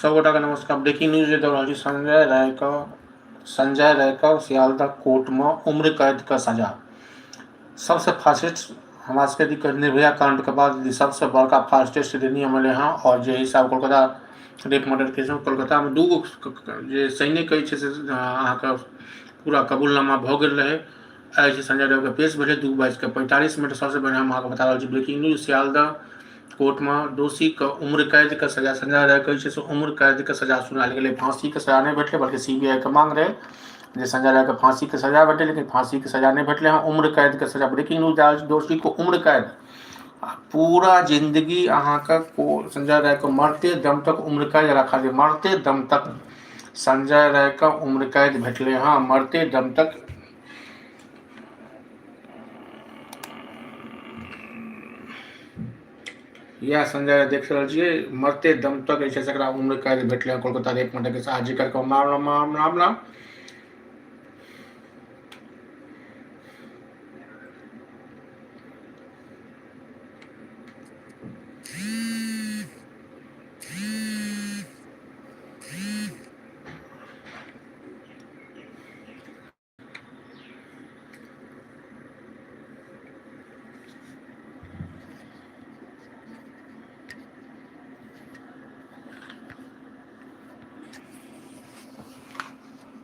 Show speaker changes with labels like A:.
A: सब गोटाके नमस्कार। ब्रेकिंग न्यूज जे दऽ रहल छी, संजय रायके सियालदह कोर्टमे उम्र कैदके सजा। सबसँ फास्टेस्ट हमरा सबके यदि निर्भया कांडके बाद यदि सबसँ बड़का फास्टेस्ट अधिनियम एलै हँ। आओर जे हिसाब कोलकाता रेप मर्डर केसमे कोलकातामे दूगो जे सैनिक कहै छै से अहाँके पूरा कबूलनामा भऽ गेल रहै। आइ जे संजय रायके पेश भेलै 2:45। सबसँ पहिने हम अहाँके बता रहल छी ब्रेकिंग न्यूज, सियालदह कोर्टमे दोषीके उम्र कैदके सजा। संजय रायके जे छै से उम्र कैदके सजा सुनायल गेलै। फाँसीके सजा नहि भेटलै, बल्कि सीबीआईके मांग रहै जे संजय रायके फाँसीके सजा भेटै, लेकिन फाँसीके सजा नहि भेटलै हँ, उम्र कैदके सजा। ब्रेकिंग न्यूज आयल, दोषीके उम्र कैद, पूरा जिंदगी अहाँके संजय रायके मरते दम तक उम्र कैद रखा जे मरते दम तक संजय रायके उम्र कैद भेटलै हँ, मरते दम तक। इएह संजय राय देख रहल छियै, मरते दम तक जे छै से एकरा उम्र कैद भेटलै हँ कोलकाता रेप मर्डर केस, आर जी करके मामला मामला।